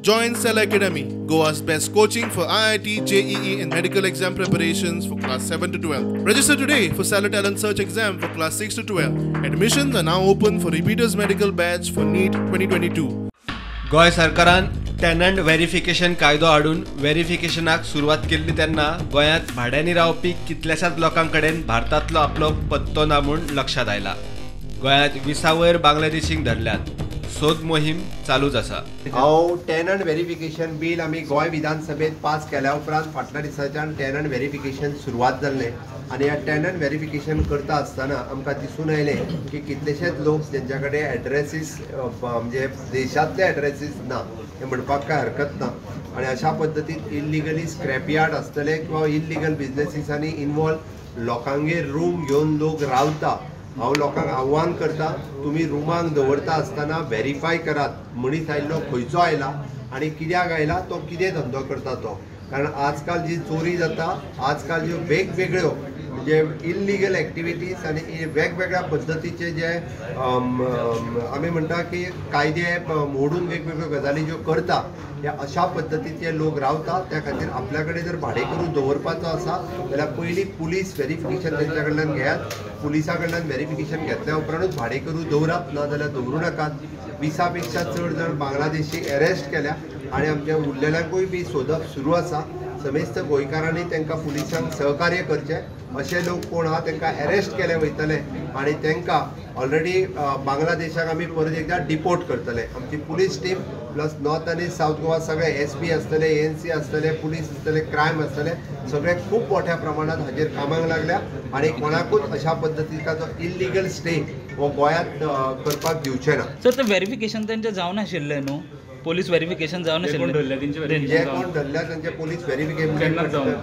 Join Cell Academy, Goa's best coaching for IIT, JEE and medical exam preparations for class 7 to 12. Register today for Cellar Talent Search exam for class 6 to 12. Admissions are now open for repeaters medical batch for NEET 2022. Goa सरकारान tenant verification कायदो हाडून व्हेरिफिकेशनाक सुरवात केल्ली तेन्ना गोंयांत भाड्यांनी रावपी कितल्याशाच लोकां कडेन भारतांतलो आपलो पत्तो ना म्हूण लक्षांत आयला. गोंयांत 20 वयर बांगलादेशींक धरल्यात. सोद मोहीम चालूच आसा. हांव टेनंट व्हेरिफिकेशन बील आमी गोंय विधानसभेत पास केल्या उपरांत फाटल्या दिसाच्यान टेनंट व्हेरिफिकेशन सुरवात जाल्लें आनी ह्या टेनंट व्हेरिफिकेशन करता आसतना आमकां दिसून आयलें की कितलेशेच लोक जेंच्या कडेन एड्रेसीस म्हणजे देशांतले एड्रेसीस ना हें म्हणपाक कांय हरकत ना आनी अशा पद्दतीन इल्लिगली स्क्रॅपयार्ड आसतले किंवा इल्लिगल बिजनेसिसांनी इनवॉल्व लोकांगेर रूम घेवन लोक रावता. हांव लोकांक आव्हान करता, तुमी रुमांक दवरता आसतना व्हेरीफाय करात मनीस आयिल्लो खंयचो आयला आनी कित्याक आयला, तो कितें धंदो करता तो. कारण आजकाल जी चोरी जाता, आजकाल ज्यो वेगवेगळ्यो म्हणजे इल्लिगल एक्टिविटीज आनी वेगवेगळ्या पद्दतीचे जे आमी म्हणटा की कायदे मोडून वेगवेगळ्यो गजाली ज्यो करता, ह्या अशा पद्दतीचे लोक रावता. त्या खातीर आपल्या कडेन जर भाडें करून दवरपाचो आसा जाल्यार पयलीं पुलीस व्हेरिफिकेशन तेंच्या कडल्यान घेयात. पुलिसा कडल्यान व्हेरिफिकेशन घेतल्या उपरांतूच भाडें करून दवरात, ना जाल्यार दवरूं नाकात. 20 पेक्षा चड जाण बांगलादेशी अरेस्ट केल्या आनी आमच्या उरलेल्यांकूय बी सोदप सुरू आसा. समेस्त गोंयकारांनी तांकां पुलिसांक सहकार्य करचें. अशे लोक कोण आहा तांकां अरेस्ट केले वयतले आनी तांकां ऑलरेडी बांगलादेशाक आमी परत एकदां डिपोर्ट करतले. आमची पुलीस टीम प्लस नॉर्थ आनी सावथ गोवा सगळे SP आसतले, ANC आसतले, पुलीस आसतले, क्रायम आसतले, सगळे खूब मोठ्या प्रमाणात हाजेर कामाक लागल्या आनी कोणाकूच अशा पद्दतीचो इल्लिगल स्टे हो गोंयांत करपाक दिवचे ना. सर, ते व्हेरिफिकेशन तेंचें जावनाशिल्लें न्हू? Police verification जावनाशिल्लें. जे कोण धरल्या तेंचे पोलीस व्हेरिफिकेशन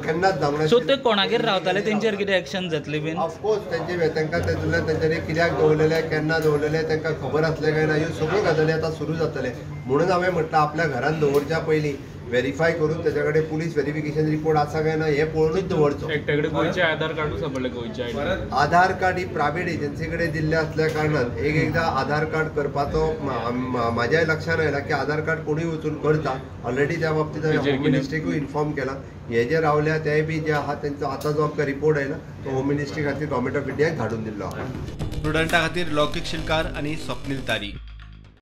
केन्नाच जावना. सो ते कोणागेर रावताले तेंचेर कितें एक्शन जातली बीन? ऑफकोर्स तेंचे तांकां तेतूंतल्यान तेंच्यांनी कित्याक दवरलेले, केन्ना दवरलेले, तांकां खबर आसलें काय ना, ह्यो सगळ्यो गजाली आतां सुरू जातले. म्हणून हांवें म्हटलां आपल्या घरान दवरच्या पयलीं व्हेरीफाय करून तेच्या कडेन पुलीस व्हेरिफिकेशन रिपोर्ट आसा काय ना हें पळोवनूच दवरचो. गोंयचें आधार कार्डूच सापडलें. गोंयचें आधार कार्ड ही प्रायवेट एजन्सी कडेन दिल्लें आसल्या कारणान एक एकदां आधार कार्ड करपाचो म्हाज्याय लक्षान आयला की आधार कार्ड कोणूय वचून करता. ऑलरेडी त्या बाबतींत हांवें होम मिनिस्ट्रीकूय इन्फॉर्म केला. हे जे रावल्या तेय बी जे आहा तेंचो आतां जो आमकां रिपोर्ट आयला तो होम मिनिस्ट्री खातीर गव्हर्मेंट ऑफ इंडियाक धाडून दिल्लो आहा. प्रुडंटा खातीर लौकीक शिलकार आनी स्वप्नील तारी.